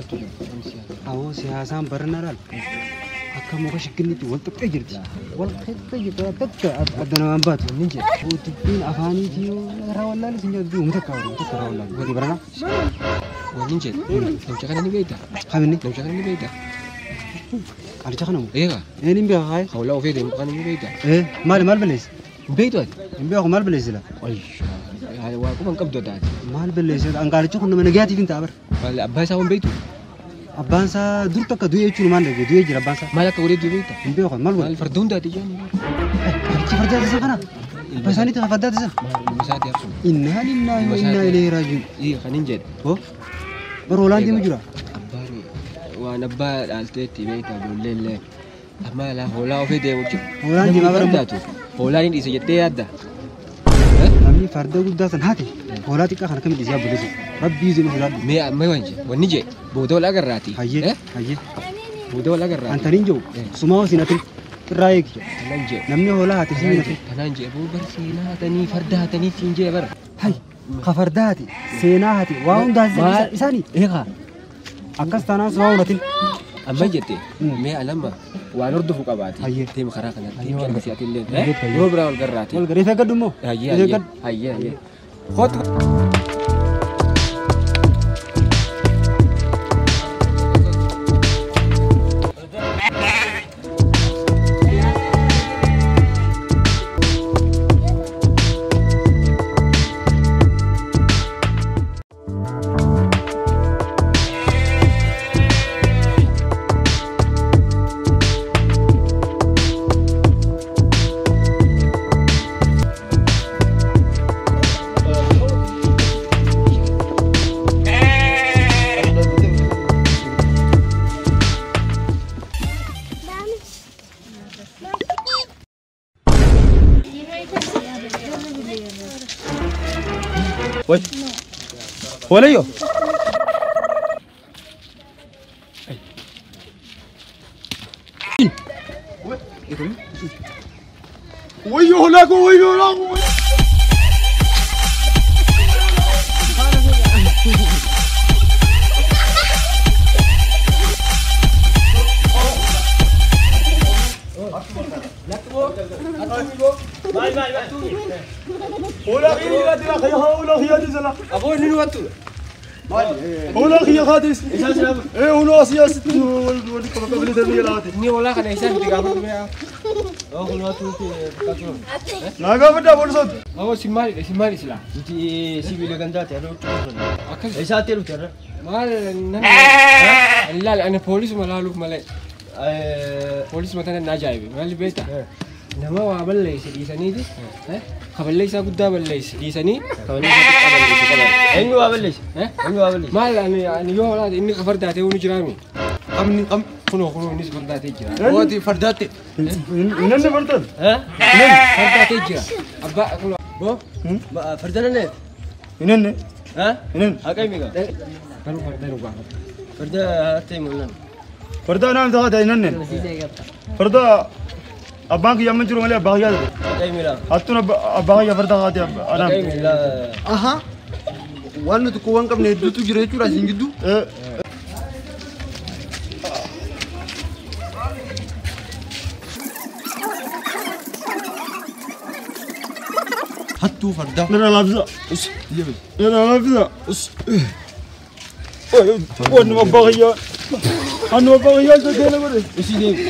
Awoo siyaasaan baranaadhaan akka muka shigginnitti wal xixxee jirti. Wal xixxee jirti takka adda namaan baatu. Dubbiin afaaniitii irraa wallaalis hin jedhu uummata akka uummata irraa wallaalu. Godhi baranaa. Wanni jedhu namicha kana ni beekta. Kaminni? Namicha kana ni beekta. Qaalicha kana moo? Eega. Een hin beekaa kaayee? Hawlaa ofii deemu kana ni beekta. Ee maali maal balleesse? Hin beektu ati? Hin beeku maal balleesse laa? Waa quba hin qabdu adda ati. Maal balleesse? Angaalichi kun nama nagaatiif hin ta'a bara. Maal abbaa isaa hin beektu? Abbaan isaa dur takka du'e jechuun maal dhagee du'ee jira abbaan isaa. Maal akka godhee du'e beekta? Hin beeku maal godhe? Maal farda hundaati jaan? Qaalichi farda isa kana? Abbaa isaaniitti kan farda isa? Maal ilma isaati hafsu? Innaa lillahi wa innaa ilayhi raaji'uun. Ii kan hin jedhe. Hoo? Bara hoolaan deemu jira. Abbaan waan abbaa dhaalteetti beekta ijoollee illee. Amma laa hoolaa ofii deemu jira. Hoolaan deemaa bara Fardaatu. Hoolaan hin dhiise jettee yaadda? Namni farda guddaa san haate hoolaa xiqqaa kana akkamitti dhiisee abboleessu? Rabbii zima sodaadhu. Mee amma waan jedhe wanni jedhe booda wal agarraati. Hayyee hayyee. Booda wal agarraati. Antaniin jiru sumaa hosin atin irraa eegi. Kanaan jedhe. Namni hoolaa haate si hin Kanaan jedhe boo bar seenaa hatanii farda hatanii siin jedhe bara. Hay ka farda haate seenaa haate waa hundaa isaanii. Eegaa. Akkas taanaan sumaa hin atin. Amma jette mee alama waan hordofu qabaati. Deema karaa kanatti erga si'aati illee. Yeroo biraa wal garraati. Wal garee eeggadhu immoo. Hayyee hayyee hayyee hayyee. Kootu. Hoolayyoo. Wayyoo hoolaa koo wayyoo hoolaa koo. Hoolaa kiyya jira kiyya hoolaa kiyya jira. Aboo inni nu wattu. Hoolaa kiyya kaatis. Ee hoolaa asii asitti wal qabanii darbii laate. Inni hoolaa kana isaan itti gaafatu mee? Naa gaafadhaa poolisooti. Aboo si maali si maali silaa? Nuti sibiila gandaati adoo Akkas Isaatti dhufte irra. maal nan laal ani poolisuma laaluuf malee poolisuma tana na ajaa'ibe maali beekta? Nama waa balleesse dhiisaniiti ka balleessaa guddaa balleesse dhiisanii ka balleessaa xiqqaa balleesse qaban. Eenyu waa balleesse? Eenyu waa balleesse? Maal ani ani yoo hoolaate inni ka fardaatee unu jiraami. Qabni qabni. Kunoo kunoo innis fardaatee jira. Mooti fardaatti. Inni fardan. Fardaatee jira. Abbaa kunoo. Boo? Farda nanne? Inni. Inni. Haqa himi gaa. Garuu farda nu gaafata. Farda hattee mul'an. Farda naam taa'aa inni. Farda abbaan kiyya amma jiru malee abbaa kiyyaa ta'e. Haqa himi laa. Hattuun abbaa kiyya farda kaatee Haqa anaan. himi laa. Aha. Waan nuti waan qabne hedduutu jira jechuudha isin gidduu. Hattuu fardaa. Nana laafisa. Us. Iyya Nana laafisa. Us. Wanni abbaa kiyyaa. Annu abbaa kiyyaa isa keela godhe. Usii deemi.